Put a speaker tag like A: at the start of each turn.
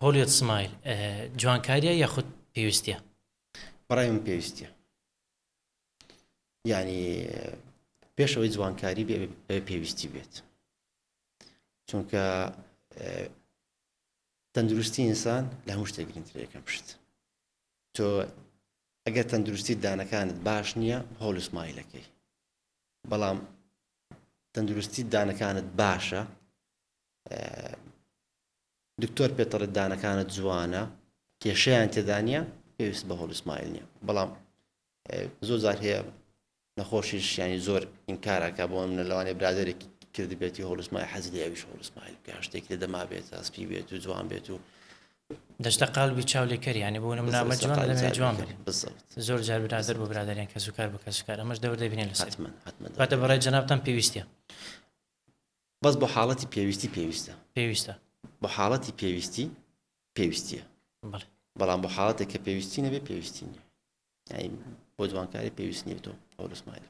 A: Hollywood smile جوانکاریە یاخود پێویستیە؟
B: بەڕای من پێویستیە یعنی پێشەوەی جوانکاری بێ پێویستی بێت چونکە تەندروستی ئینسان لە هەموو شتێک گرنگترە یەکەم شت تۆ ئەگەر تەندروستی دانەکانت باش نییە Hollywood smile ەکەی بەڵام تەندروستی دانەکانت باشە دکتۆر پێتەڵێت دانەکانت جوانە کێشەیان تێدا نییە پێویست بە Hollywood smile نییە بەڵام زۆر جار هەیە نەخۆشیش ینی زۆر ئینکارەکە بۆ منە لەوانێ برادێکی کردبێتی Hollywood smile حەز لێ ئەویش Hollywood smile بکە شتێک لە دەما بێت ئەسپی بێت و جوان بێت و
A: دەشتە قالبی چاولێکەر یانی بۆ نمونە ئەمە جوان دەمەوێت جوان بێت زۆر جار برادەر بۆ برادەریان کەسوکار بۆ کەسوکار ئەمەش دەور دەبینێت لەسەر واتە بەڕای جەنابتان پێویستە
B: بەس بۆ حاڵەتی پێویستی پێویستە
A: پێویستە
B: بۆ حاڵەتی پێویستی پێویستیە بەڵام بۆ حاڵەتێک کە پێویستی نەبێ پێویستی نیە بۆ جوانکاری پێویست نیە تۆ Hollywood smile.